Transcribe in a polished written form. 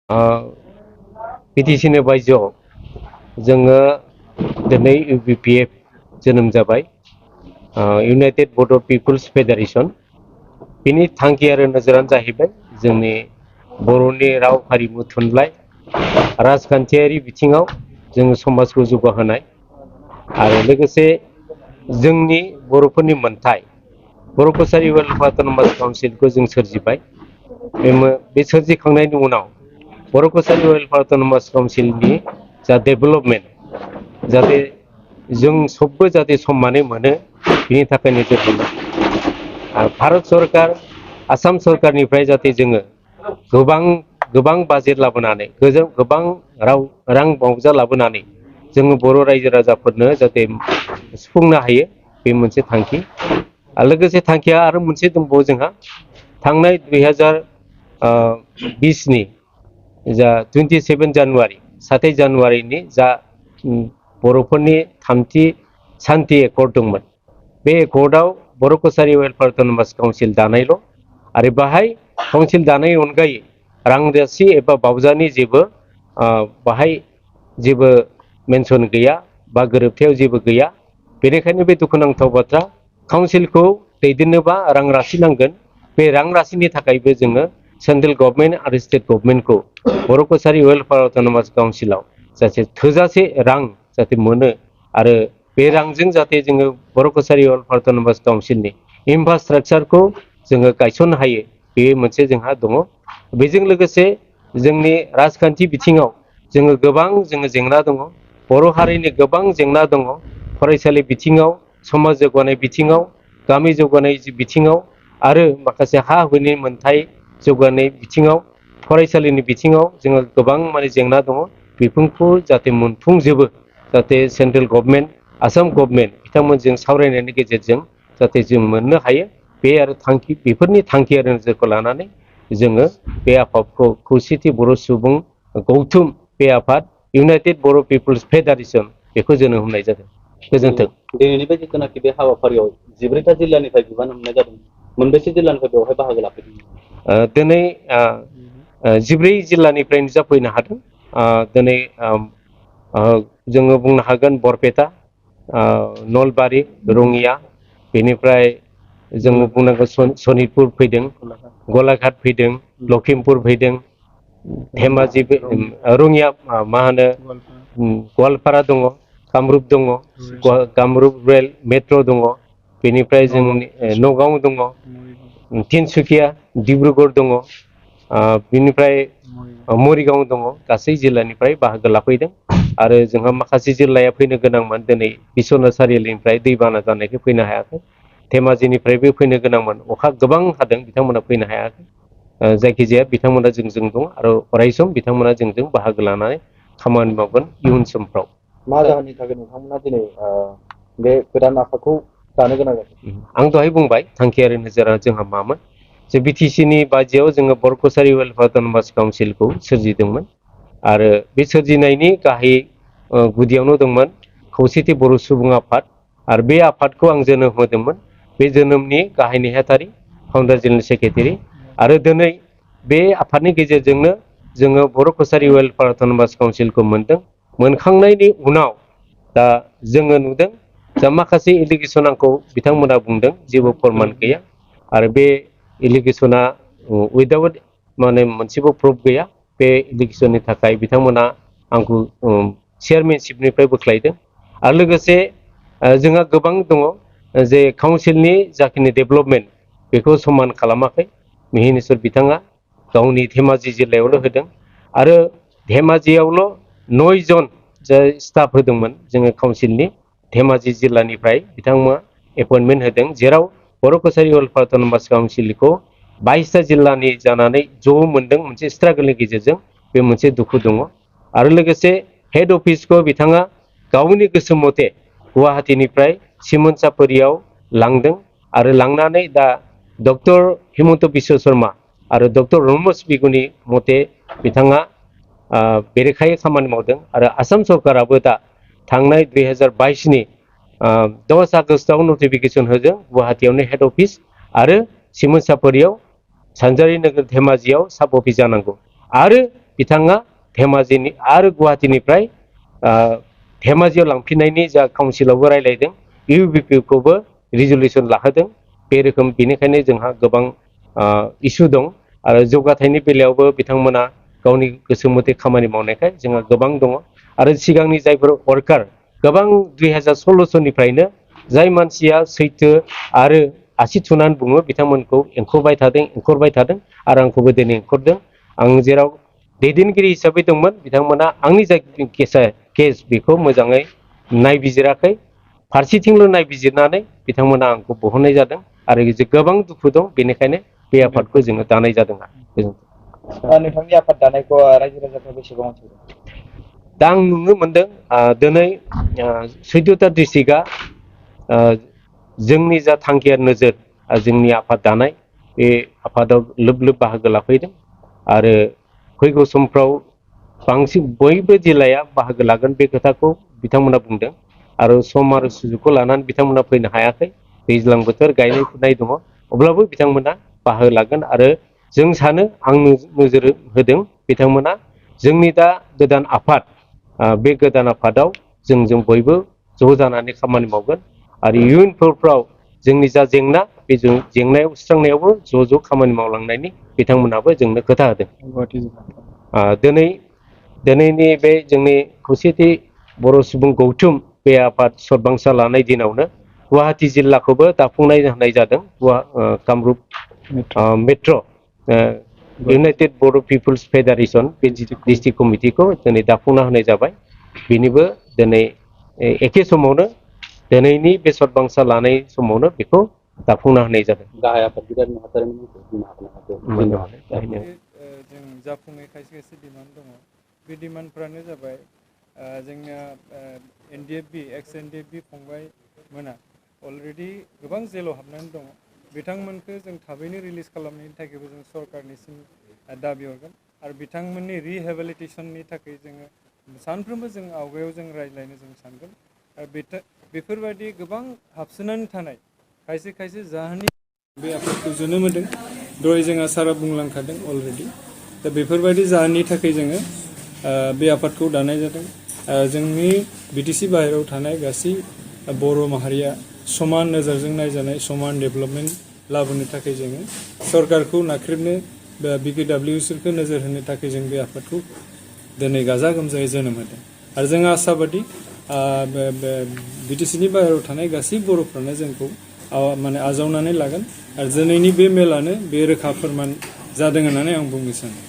बिटिसिनि बायजोआव जोङो दिनै इउबिपिएफ जोनोम जाबाय, इउनाइटेड बड' पिपुल्स फेडारेसन। बिनि थांखि आरो नोजोरानो जाहैबाय जोंनि बर'नि राव हारिमु थुनलाइ राजखान्थियारि बिथिङाव जोङो समाजखौ जौगाहोनाय आरो लोगोसे जोंनि बर'फोरनि मोनथाय बर' कसारि वेलफेयार अट'नमास काउन्सिलखौ जों सोरजिबाय। बे सोरजिखांनायनि उनाव बर' कसारि वेलफेयार अट'नमास काउन्सिलनि जा डेभेलपमेन्ट जाहाथे जों सबबो जाहाथे समानै मोनो बिनि थाखाय नोजोर होनाय आरो भारत सरकार आसाम सरकारनिफ्राय जाहाथे जोङो गोबां बाजेट लाबोनानै गोबां रां बावजा लाबोनानै जोङो बर' रायजो राजाफोरनो जाहाथे सुफुंनो हायो, बे मोनसे थांखि। आरो लोगोसे थांखिया आरो मोनसे दंबावो जोंहा थांनाय 2020नि जा 27 जानुवारि 7 जानुवारिनि जा बर'फोरनि थामथि सान्थि एकर्ड दंमोन, बे एकर्डआव बर' कसारि वेलफेयार अट'नमास काउन्सिल दानायल' आरो बाहाय काउन्सिल दानायनि अनगायै रां राशि एबा बावजानि जेबो बाहाय जेबो मेनसन गैया बा गोरोबथायाव जेबो गैया। बेनिखायनो बे दुखुनांथाव बाथ्रा, काउन्सिलखौ दैदेननोबा रां राशि नांगोन। बे रां राशिनि थाखायबो जोङो सेन्ट्रेल गभर्नमेन्ट आरो स्टेट गभर्नमेन्टखौ बर' कसारि वेलफेयार अट'नमास काउन्सिलाव जाहाथे थोजासे रां जाहाथे मोनो आरो बे रांजों जाहाथे जोङो बर' कसारि वेलफेयार अट'नमास काउन्सिलनि इनफ्रास्ट्राक्चारखौ जोङो गायसननो हायो, बे मोनसे जोंहा दङ। बेजों लोगोसे जोंनि राजखान्थि बिथिङाव गोबां जेंना दङ, बर' हारिनि गोबां जेंना दङ। फरायसालि बिथिङाव, समाज जौगानाय बिथिङाव, गामि जौगानाय बिथिङाव आरो माखासे हा हुनि मोनथाय जौगानाय बिथिङाव, फरायसालिनि बिथिङाव जोङो गोबां जेंना दङ। बेफोरखौ जाहाथे मोनफुंजोबो, जाहाथे सेन्ट्रेल गभर्नमेन्ट आसाम गभर्नमेन्ट बिथांमोनजों सावरायनायनि गेजेरजों जाहाथे जों मोननो हायो, बे आरो बेफोरनि थांखि आरो नोजोरखौ लानानै जोङो बे आफादखौ खौसेथि बर' सुबुं गौथुम बे आफाद इउनाइटेड बर' पिपुल्स फेडारेसन बेखौ जोनोम होनाय जादों। गोजोन्थों। दिनैनि बे जिथुनाखि बे हाबाफारियाव 14टा जिल्लानिफ्राय बिबान मोननाय जादों, मोनबेसे जिल्लानिफ्राय बेवहाय बाहागो लाफैदों? दिनै 14 जिल्लानिफ्रायनो जाफैनो हादों। दिनै जोङो बुंनो हागोन बरपेटा, नलबारि, रङिया, बेनिफ्राय जोङो बुंनांगोन सनितपुर फैदों, गलाघाट फैदों, लखिमपुर फैदों, धेमाजि, रङिया मा होनो गवालपारा दङ, कामरुप दङ, कामरुप रेल मेट्र' दङ, बेनिफ्राय जोंनि नगाव दङ, तिनसुकिया, डिब्रुगड़ दङ, बिनिफ्राय मरिगाव दङ। गासै जिल्लानिफ्राय बाहागो लाफैदों आरो जोंहा माखासे जिल्लाया फैनो गोनांमोन, दिनै बिश्वनाथ सारिआलिनिफ्राय दैबाना जानायखौ फैनो हायाखै। धेमाजिनिफ्रायबो फैनो गोनांमोन, अखा गोबां हादों, बिथांमोना फैनो हायाखै। जायखिजाया बिथांमोना जोंजों दं आरो अरायसम बिथांमोना जोंजों बाहागो लानानै खामानि मावगोन इयुन समफ्राव। मा जाहोननि थाखाय नोंथांमोना दिनै बे गोदान आफादखौ दानो गोनां जादों? आं दहाय बुंबाय थांखियारि नोजोरा जोंहा मामोन, जे बिटिसिनि बायजोआव जोङो बर' कसारि वेलफेयार अट'नमास काउन्सिलखौ सोरजिदोंमोन आरो बे सोरजिनायनि गाहाय गुदियावनो दंमोन खौसेथि बर' सुबुं आफाद आरो बे आफादखौ आं जोनोम होदोंमोन। बे जोनोमनि गाहाय नेहाथारि फाउन्डार जेनेरेल सेक्रेटारि आरो दिनै बे आफादनि गेजेरजोंनो जोङो बर' कसारि वेलफेयार अट'नमास काउन्सिलखौ मोनदों। मोनखांनायनि उनाव दा जोङो नुदों जा माखासे एलिगेसन आंखौ बिथांमोना बुंदों जेबो फोरमान गैया आरो बे एलिगेसना उइदाउट मोनसेबो प्रुफ गैया। बे एलिगेसननि थाखाय बिथांमोना आंखौ चेयारमेनशिपनिफ्राय बोख्लायदों आरो लोगोसे जोंहा गोबां दङ जे काउन्सिलनि जाखिनि डेभेलपमेन्ट बेखौ समान खालामाखै। मिहिनेश्वर बिथाङा गावनि धेमाजि जिल्लायावल' होदों आरो धेमाजियावल' 9 जन जाय स्टाफ होदोंमोन जोङो काउन्सिलनि, धेमाजि जिल्लानिफ्राय बिथांमोना एपइन्टमेन्ट होदों, जेराव बर' कसारि वेलफेयार अट'नमास काउन्सिलखौ 22टा जिल्लानि जानानै ज' मोनदों मोनसे स्ट्रागोलनि गेजेरजों। बे मोनसे दुखु दङ आरो लोगोसे हेड अफिसखौ बिथाङा गावनि गोसो मथे गुवाहाटीनिफ्राय सिमोनसापुरियाव लांदों आरो लांनानै दा डक्टर हिमन्त बिश्व शर्मा आरो डक्टर रमेश बिगुनि मथे बिथाङा बेरेखायै खामानि मावदों आरो आसाम सरकाराबो दा थांनाय 2022नि 10 आगस्टआव नटिफिकेसन होदों गुवाहाटीयावनो हेड अफिस आरो सिमोनसापुरियाव सानजारि नोगोर धेमाजियाव साब अफिस जानांगौ आरो बिथाङा धेमाजिनि आरो गुवाहाटीनिफ्राय धेमाजियाव लांफिननायनि जा काउन्सिलावबो रायलायदों UBP खौबो रिजलिउसन लाहोदों बे रोखोम बेनिखायनो जोंहा गोबां इसु दं आरो जौगाथायनि बेलायावबो बिथांमोना गावनि गोसो मथे खामानि मावनायखाय जोंहा गोबां दङ आरो सिगांनि जायफोर वर्कार गोबां 2016 निफ्रायनो जाय मानसिया सैथो आरो आसि थुनानै बुङो बिथांमोनखौ एंखरबाय थादों आरो आंखौबो दिनै एंखरदों आं जेराव दैदेनगिरि हिसाबै दंमोन बिथांमोना आंनि जाय केस बेखौ मोजाङै नायबिजिराखै फारसेथिंल' नायबिजिरनानै बिथांमोना आंखौ बहननाय जादों आरो गोबां दुखु दं बेनिखायनो बे आफादखौ जोङो दानाय जादों नोंथांनि आफाद दानायखौ रायजो राजाफ्रा बेसेबां अनसायदों दा आं नुनो मोनदों दिनै 14था डिस्ट्रिक्टआ जोंनि जा थांखियारि नोजोर जोंनि आफाद दानाय बे आफादाव लोब लोब बाहागो लाफैदों आरो फैगौ समफ्राव बांसिन बयबो जिल्लाया बाहागो लागोन बे खोथाखौ बिथांमोना बुंदों आरो सम आरो सुजुगखौ लानानै बिथांमोना फैनो हायाखै दैज्लां बोथोर गायनाय फुनाय दङ अब्लाबो बिथांमोना बाहागो लागोन आरो जों सानो आं नोजोर होदों बिथांमोना जोंनि दा गोदान आफाद बे गोदान आफादाव जों बयबो ज' जानानै खामानि मावगोन आरो इयुनफ्राव जोंनि जा जेंना बे जेंनायाव सुस्रांनायावबो ज' खामानि मावलांनायनि बिथांमोनाबो जोंनो खोथा होदों दिनैनि बे जोंनि खौसेथि बर' सुबुं गौथुम बे आफाद सदबांसा लानाय दिनावनो गुवाहाटी जिल्लाखौबो दाफुंनाय होनाय जादों कामरुप मेट्र' इउनाइटेड बर' पिपुल्स फेडारेसन बे डिस्ट्रिक्ट कमिटिखौ दिनै दाफुंना होनाय जाबाय बेनिबो दिनै एखे समावनो दिनैनि बे सदबांसा लानाय समावनो बेखौ दाफुंना होनाय जादों गाहाय आफादगिरि नेहाथारिनि जों जाफुंनाय खायसे खायसे डिमान्ड दङ बे डिमान्डफ्रानो जाबाय जोंना NDFB एक्स NDFB फंबाय मोना अलरेडि गोबां जेलाव हाबनानै दङ बिथांमोनखौ जों थाबैनो रिलिज खालामनायनि थाखायबो जों सरकारनिसिम दाबि हरगोन आरो बिथांमोननि रिहेबिलिटेसननि थाखाय जोङो सानफ्रोमबो जों आवगायाव जों रायज्लायनो जों सानगोन आरो बेफोरबायदि गोबां हाबसोनानै थानाय खायसे खायसे जाहोननि बे आफादखौ जोनोम होदों दहाय जोंहा सारा बुंलांखादों अलरेडि दा बेफोरबायदि जाहोननि थाखाय जोङो बे आफादखौ दानाय जादों जोंनि BTC बाहेरायाव थानाय गासै बर' माहारिया समान नोजोरजों नायजानाय समान डेभेलपमेन्ट लाबोनो थाखाय जोङो सरकारखौ नाख्रेबनो बा BKWसफोरखौ नोजोर होनो थाखाय जों बे आफादखौ दिनै गाजा गोमजायै जोनोम होदों आरो जों आसाबादि BTCनि बाहेरायाव थानाय गासै बर'फ्रानो जोंखौ माने आजावनानै लागोन आरो दिनैनि बे मेलानो बे रोखा फोरमान जादों होननानै आं बुंनो सानो।